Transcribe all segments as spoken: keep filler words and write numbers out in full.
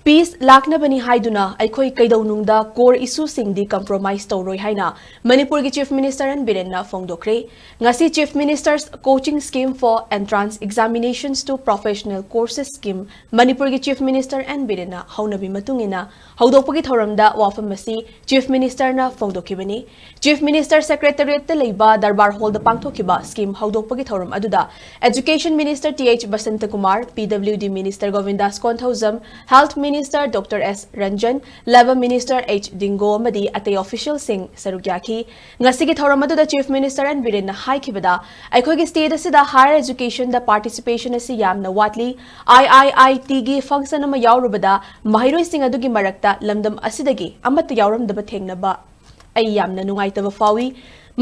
Peace ꯂꯥꯛꯅꯕꯅꯤ ꯍꯥꯏꯗꯨꯅ ꯑꯩꯈꯣꯏ ꯀꯩꯗꯧꯅꯨꯡꯗ core issue ꯁꯤꯡꯗꯤ compromise ꯇꯧꯔꯣꯏ ꯍꯥꯏꯅ ꯃꯅꯤꯄꯨꯔꯒꯤ Chief Minister N Birenꯅ ꯐꯣꯡꯗꯣꯛꯈ꯭ꯔꯦ꯫ ꯉꯁꯤ Chief Minister's Coaching Scheme for Entrance Examinations to Professional Courses Scheme ꯃꯅꯤꯄꯨꯔꯒꯤ Chief Minister N Birenꯅ ꯍꯧꯅꯕꯤ ꯃꯇꯨꯡ ꯏꯟꯅ ꯍꯧꯗꯣꯛꯄꯒꯤ ꯊꯧꯔꯝꯗ ꯋꯥꯐꯝ ꯑꯁꯤ Chief Ministerꯅ ꯐꯣꯡꯗꯣꯛꯈꯤꯕꯅꯤ꯫ Chief Minister Secretariatꯇ ꯂꯩꯕ Darbar Hallꯗ ꯄꯥꯡꯊꯣꯛꯈꯤꯕ scheme ꯍꯧꯗꯣꯛꯄꯒꯤ ꯊꯧꯔꯝ ꯑꯗꯨꯗ Education Minister T H Basantakumar, P W D Minister Govindas Konthoujam, Health Minister Doctor S Ranjan, Labour Minister H Dingo ꯑꯃꯗꯤ ꯑꯇꯩ officialꯁꯤꯡ ꯁꯔꯨꯛ ꯌꯥꯈꯤ꯫ ꯉꯁꯤꯒꯤ ꯊꯧꯔꯝ ꯑꯗꯨꯗ Chief Minister N Birenꯅ ꯍꯥꯏꯈꯤꯕꯗ, ꯑꯩꯈꯣꯏꯒꯤ state ꯑꯁꯤꯗ higher educationꯗ participation ꯑꯁꯤ ꯌꯥꯝꯅ ꯋꯥꯠꯂꯤ꯫ I I I Tꯒꯤ function ꯑꯃ ꯌꯥꯎꯔꯨꯕꯗ ꯃꯍꯩꯔꯣꯏꯁꯤꯡ ꯑꯗꯨꯒꯤ ꯃꯔꯛꯇ ꯂꯝꯗꯝ ꯑꯁꯤꯗꯒꯤ ꯑꯃꯠꯇ ꯌꯥꯎꯔꯝꯗꯕ ꯊꯦꯡꯅꯕ ꯑꯩ ꯌꯥꯝꯅ ꯅꯨꯡꯉꯥꯏꯇꯕ ꯐꯥꯎꯏ꯫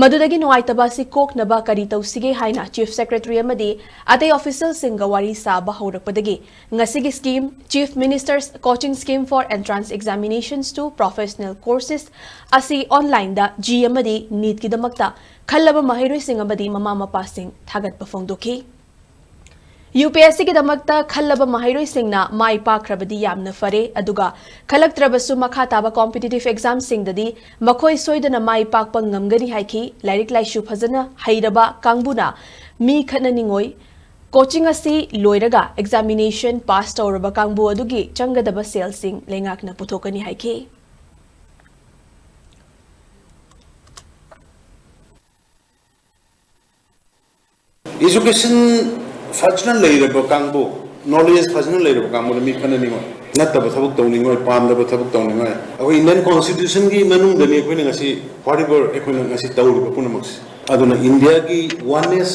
ꯃꯗꯨꯗꯒꯤ ꯅꯨꯡꯉꯥꯏꯇꯕ ꯑꯁꯤ ꯀꯣꯛꯅꯕ ꯀꯔꯤ ꯇꯧꯁꯤꯒꯦ ꯍꯥꯏꯅ Chief Secretary ꯑꯃꯗꯤ ꯑꯇꯩ officialꯁꯤꯡꯒ ꯋꯥꯔꯤ ꯁꯥꯕ ꯍꯧꯔꯛꯄꯗꯒꯤ ꯉꯁꯤꯒꯤ scheme Chief Minister's Coaching Scheme for Entrance Examinations to Professional Courses ꯑꯁꯤ onlineꯗ JEE ꯑꯃꯗꯤ NEETꯀꯤꯗꯃꯛꯇ ꯈꯜꯂꯕ ꯃꯍꯩꯔꯣꯏꯁꯤꯡ ꯑꯃꯗꯤ ꯃꯃꯥ ꯃꯄꯥꯁꯤꯡ ꯊꯥꯒꯠꯄ ꯐꯣꯡꯗꯣꯛꯈꯤ꯫ UPSCꯒꯤꯗꯃꯛꯇ ꯈꯜꯂꯕ ꯃꯍꯩꯔꯣꯏꯁꯤꯡꯅ ꯃꯥꯏ ꯄꯥꯛꯈ꯭ꯔꯕꯗꯤ ꯌꯥꯝꯅ ꯐꯔꯦ, ꯑꯗꯨꯒ ꯈꯜꯂꯛꯇ꯭ꯔꯕꯁꯨ ꯃꯈꯥ ꯇꯥꯕ competitive examꯁꯤꯡꯗꯗꯤ ꯃꯈꯣꯏ ꯁꯣꯏꯗꯅ ꯃꯥꯏ ꯄꯥꯛꯄ ꯉꯝꯒꯅꯤ ꯍꯥꯏꯈꯤ꯫ ꯂꯥꯏꯔꯤꯛ ꯂꯥꯏꯁꯨ ꯐꯖꯅ ꯍꯩꯔꯕ ꯀꯥꯡꯕꯨꯅ ꯃꯤ ꯈꯠꯅꯅꯤꯡꯉꯣꯏ꯫ Coaching ꯑꯁꯤ ꯂꯣꯏꯔꯒ examination pass ꯇꯧꯔꯕ ꯀꯥꯡꯕꯨ ꯑꯗꯨꯒꯤ ꯆꯪꯒꯗꯕ ꯁꯦꯜꯁꯤꯡ ꯂꯩꯉꯥꯛꯅ ꯄꯨꯊꯣꯛꯀꯅꯤ ꯍꯥꯏꯈꯤ꯫ Education ꯐꯖꯅ ꯂꯩꯔꯕ ꯀꯥꯡꯕꯨ, knowledge ꯐꯖꯅ ꯂꯩꯔꯕ ꯀꯥꯡꯕꯨꯅ ꯃꯤ ꯈꯠꯅꯅꯤꯡꯉꯣꯏ, ꯅꯠꯇꯕ ꯊꯕꯛ ꯇꯧꯅꯤꯡꯉꯣꯏ, ꯄꯥꯝꯗꯕ ꯊꯕꯛ ꯇꯧꯅꯤꯡꯉꯣꯏ꯫ ꯑꯩꯈꯣꯏ Indian Constitutionꯒꯤ ꯃꯅꯨꯡꯗꯅꯤ ꯑꯩꯈꯣꯏꯅ ꯉꯁꯤ whatever ꯑꯩꯈꯣꯏꯅ ꯉꯁꯤ ꯇꯧꯔꯤꯕ ꯄꯨꯝꯅꯃꯛꯁꯦ꯫ ꯑꯗꯨꯅ Indiaꯒꯤ oneness,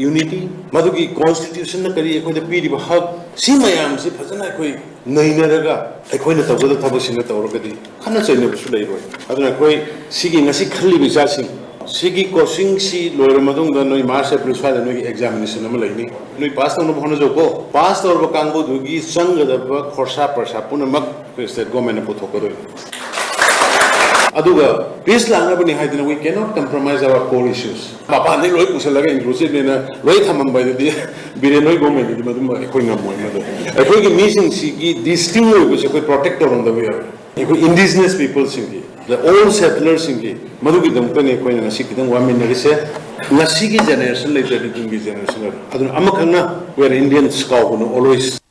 unity, ꯃꯗꯨꯒꯤ Constitutionꯅ ꯀꯔꯤ ꯑꯩꯈꯣꯏꯗ ꯄꯤꯔꯤꯕ ꯍꯛ, ꯁꯤ ꯃꯌꯥꯝꯁꯤ ꯐꯖꯅ ꯑꯩꯈꯣꯏ ꯅꯩꯅꯔꯒ ꯑꯩꯈꯣꯏꯅ ꯇꯧꯒꯗꯕ ꯊꯕꯛꯁꯤꯡꯗ ꯇꯧꯔꯒꯗꯤ ꯈꯠꯅ ꯆꯩꯅꯕꯁꯨ ꯂꯩꯔꯣꯏ꯫ ꯑꯗꯨꯅ ꯑꯩꯈꯣꯏ ꯁꯤꯒꯤ ꯉꯁꯤ ꯈꯜꯂꯤꯕ ꯏꯆꯥꯁꯤꯡ ꯁꯤꯒꯤ coachingꯁꯤ ꯂꯣꯏꯔ ꯃꯇꯨꯡꯗ ꯅꯣꯏ March, April ꯁ꯭ꯋꯥꯏꯗ ꯅꯣꯏꯒꯤ examination ꯑꯃ ꯂꯩꯅꯤ꯫ ꯅꯣꯏ pass ꯇꯧꯅꯕ ꯍꯣꯠꯅꯖꯧꯀꯣ꯫ Pass ꯇꯧꯔꯕ ꯀꯥꯡꯕꯨꯗꯨꯒꯤ ꯆꯪꯒꯗꯕ ꯈꯣꯔꯁꯥ ꯄꯔꯁꯥ ꯄꯨꯝꯅꯃꯛ ꯑꯩꯈꯣꯏ state governmentꯅ ꯄꯨꯊꯣꯛꯀꯗꯣꯏꯅꯤ꯫ ꯑꯗꯨꯒ ꯄꯤꯁ ꯂꯥꯛꯅꯕꯅꯤ ꯍꯥꯏꯗꯅ we cannot compromise our core issues. ꯃꯄꯥꯟꯗꯩ ꯂꯣꯏ ꯄꯨꯁꯜꯂꯒ inclusive ꯅꯦꯅ ꯂꯣꯏ ꯊꯝꯃꯝꯕ ꯍꯥꯏꯗꯨꯗꯤ ꯕꯤꯔꯦꯟ ꯍꯣꯏ ꯒꯣꯃꯦꯟꯗꯗꯤ ꯃꯗꯨꯃ ꯑꯩꯈꯣꯏ ꯉꯝꯃꯣꯏ꯫ ꯃꯗꯨ ꯑꯩꯈꯣꯏꯒꯤ ꯃꯤꯁꯤꯡꯁꯤꯒꯤ ꯗꯤꯁꯇꯤꯡ ꯑꯣꯏꯕꯁꯦ ꯑꯩꯈꯣꯏ ꯄ꯭ꯔꯣꯇꯦꯛ ꯇꯧꯔꯝꯗꯕ ꯌꯥꯔꯣꯏ꯫ ꯑꯩꯈꯣꯏ indigenous people ꯁꯤꯡꯒꯤ, the old settlers ꯁꯤꯡꯒꯤ, ꯃꯗꯨꯒꯤꯗꯃꯛꯇꯅꯤ ꯑꯩꯈꯣꯏꯅ ꯉꯁꯤ ꯈꯤꯇꯪ ꯋꯥꯃꯤꯟꯅꯔꯤꯁꯦ꯫ ꯉꯁꯤꯒꯤ ꯖꯦꯅꯦꯔꯦꯁꯟ ꯂꯩꯇ꯭ꯔꯗꯤ ꯇꯨꯡꯒꯤ ꯖꯦꯅꯦꯔꯦꯁꯟ ꯂꯩꯔꯣꯏ꯫ ꯑꯗꯨꯅ ꯑꯃꯈꯛꯅ we are Indians ꯀꯥꯎꯒꯅꯨ always꯫